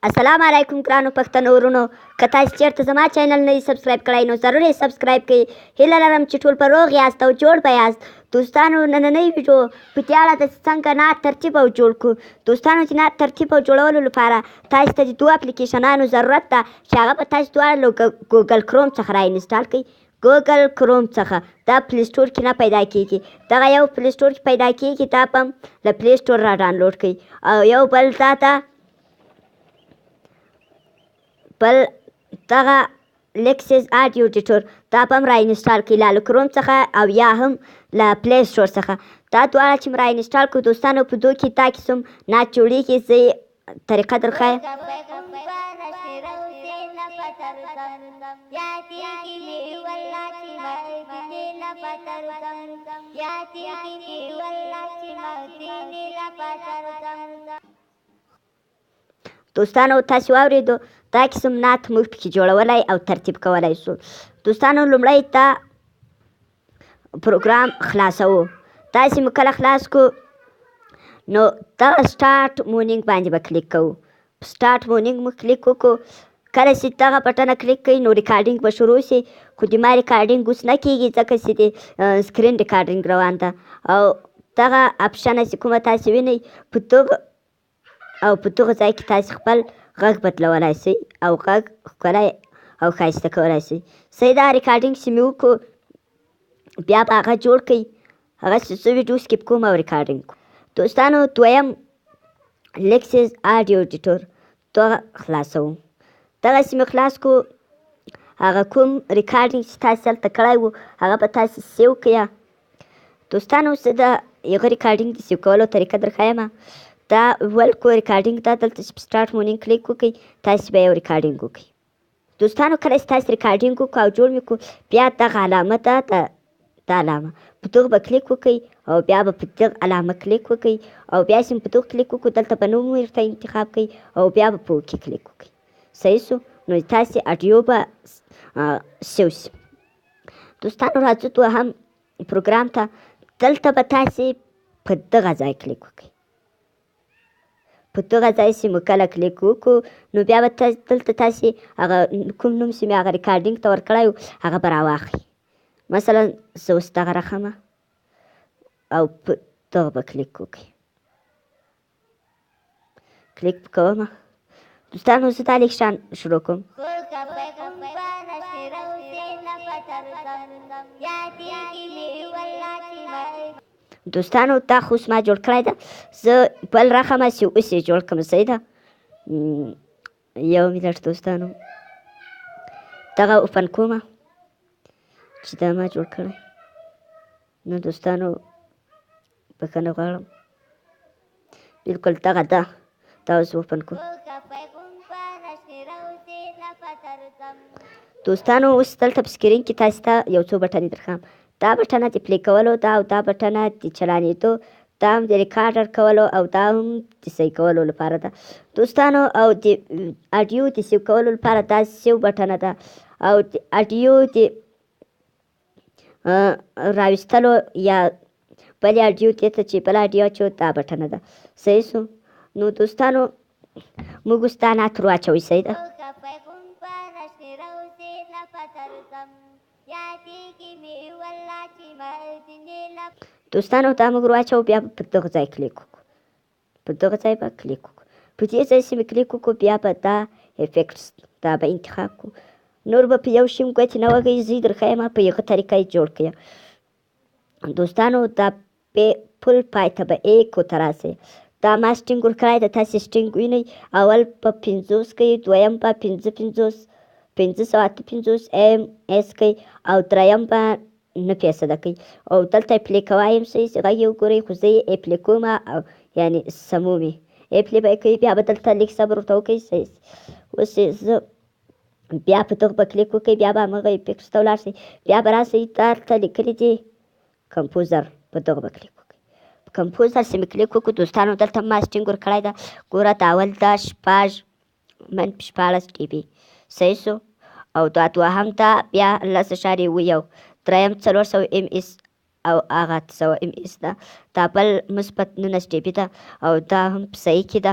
السلام علیکم ګرانو پښتنو ورونو، که تاسو چیرته زما چینل نه سبسکرایب کړئ نو ضرور یې سبسکرایب کړئ. هیله لرم چې ټول په روغ یاست او جوړ به یاست. دوستانو، نننۍ ویډیو په دې اړه ده چې څنګه نعت ترتیب او جوړ کړو. دوستانو، د نعت ترتیب او جوړولو لپاره تاسو ته د دوو اپلیکیشنانو ضرورت ده چې هغه به تاسو دواړه له ګوګل کروم څخه را انسټال کړئ. ګوګل کروم څخه دا پلی سټور کې نه پیدا کیږي، دغه یو پلی سټور کې پیدا کیږي، دا به هم له پلی سټور را ډاونلوډ کړئ. او یو بل دا ده، بل دغه لیکسز آډیو ایډیټور، دا به هم را انسټال کړئ له کروم څخه او یا هم له پلی سټور څخه. دا دواړه چې را انسټال کړو دوستانو، په دوو کې دا قسم نعت جوړیږي. زه یې طریقه درښایم. دوستانو، تاسو واورېدو، دا قسم نعت موږ پکې جوړولی او ترتیب کولی شو. دوستانو، لومړی دا پروګرام خلاصوو. داسې مو کله خلاص کړو نو دغه start menu باندې به کلیک کوو. start menu مو کلیک وکړو، کله چې دغه بټنه کلیک کړئ نو recording به شروع شي، خو د ما recording اوس نه کیږي ځکه چې د screen recording روان ده. او دغه option چې کومه تاسې وینئ په دغه او په دغه ځای کې تاسې خپل غږ بدلولای شئ او غږ ښکلی او ښایسته کولای شئ. صحیح، دا recording چې مې وکړو بیا به هغه جوړ کړئ، هغه چې زه ویډیو skip کوم او recording کوم. دوستانو، دویم لیکسز آډیو ایډیټور دغه خلاصوم. دغسې مې خلاص کړو، هغه کوم recording چې تاسې هلته کړی و هغه به تاسې save کړئ. دوستانو، زه د هغه recording د save کولو طریقه درښایم. دا ول کو recording ده، دلته چې په start menu کلیک وکړئ تاسې به یو recording وکړئ. دوستانو، کله چې تاسې recording وکړو او جوړ مې کړو، بیا دغه علامه ده، دا علامه په دغه به کلیک وکړئ او بیا به په دغه علامه کلیک وکړئ او بیا چې په دغه کلیک وکړو دلته به نوم ورته انتخاب کړئ او بیا به په okay کلیک وکړئ. صحیح شو، نو تاسې اډیو به save شي. دوستانو، راځو دوهم پروګرام ته. دلته به تاسې په دغه ځای کلیک وکړئ. په دغه ځای چې مو کله کلیک وکړو نو بیا به دلته تاسې هغه کوم نوم چې مې هغه recording ته ورکړی و هغه به راواخلئ. مثلا زه اوس دغه رقمه او په دغه به کلیک وکړئ. کلیک به کومه. دوستانو، زه دا لږ شان شروع کوم. دوستانو، دا خو اوس ما جوړ کړی ده، زه بل رقمه چې اوس یې جوړ کړم. صحیح ده، یو minute دوستانو، دغه open کومه چې دا ما جوړ کړی. نو دوستانو، بښنه غواړم، بلکل دغه ده، دا اوس open کوم. دوستانو، اوس دلته په screen کې تاسې ته یو څو بټنې درښیم. دا بټنه د play کولو ده او دا بټنه د چلانېدو، دا هم د recorder کولو او دا هم د صحیح کولو لپاره ده. دوستانو، او د اډیو د save کولو لپاره دا save بټنه ده او د اډیو د راویستلو یا بلې اډیو دې ته چې بله اډیو اچوو دا بټنه ده. صحیح شو، نو دوستانو موږ اوس دا نعت ور واچوئ. صحیح ده. دوستانو، دا موږ ور واچوو، بیا به په دغه ځای کلیک وکړو، په دغه ځای به کلیک وکړو. په دې ځای چې مې کلیک وکړو بیا به دا effects دا به انتخاب کړو. نور به په یو شي هم ګوتې نه وهئ، زه یې درښیم په هغه طریقه یې جوړ کړئ. دوستانو، دا پل پای ته به ایکو ته راسئ. دا ما setting ورکړی ده، تاسې setting وینئ. اول په 50 کوي، دویم په پنځه پنځوس، 558 ms کوي او دریم به نه فیصده کوي. او دلته یې play کوی هم شئ چې غږ یې وګورئ، خو زه یې play کوم او یعنې سموم یې. play به یې کوي، بیا به دلته لږ صبر ورته وکړئ. اوس یې زه بیا په دغه به کلیک وکړئ، بیا به همغه effects ته ولاړ شئ، بیا به راسئ دلته لیکلي دي composer، په دغه به کلیک وکړئ. په composer چې مې کلیک وکړو دوستانو، دلته ما setting ورکړی ده. ګوره، دا اول دا شپږ -16 dB صحیح شو، او دا دوهم دا بیا 10.71، دریم 400 ms او هغه 800 ms ده، دا بل مثبت 19 dB ده او دا هم په صحیح کې ده.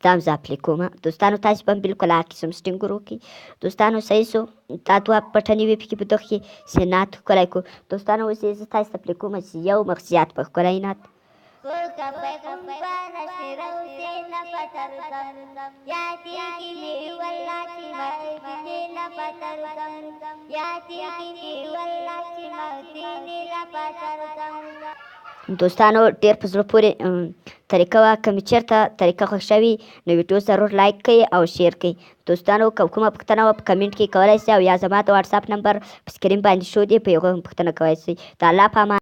دا هم زه اپلی کوم. دوستانو، تاسو به هم بالکل هغه قسم سټینګ وکړئ. دوستانو، صحیح سو. دا دوه بټنې وي پکې په دغه کې چې نعت ښکلی کړو. دوستانو، اوس یې زه تاسو ته پلي کوم چې یو مخ زیات به ښکلی نعت. دوستانو، ډیر په زړه پورې طریقه وه. که مې چېرته طریقه خوښه وي نو ویډیو ضرور لایک کړئ او شیر کړئ. دوستانو، که کومه پوښتنه وه په کمنټ کې کولای شئ او یا زما د واتساپ نمبر په سکرین باندې شو دی، په هغه هم پوښتنه کولای شئ. د الله په امان.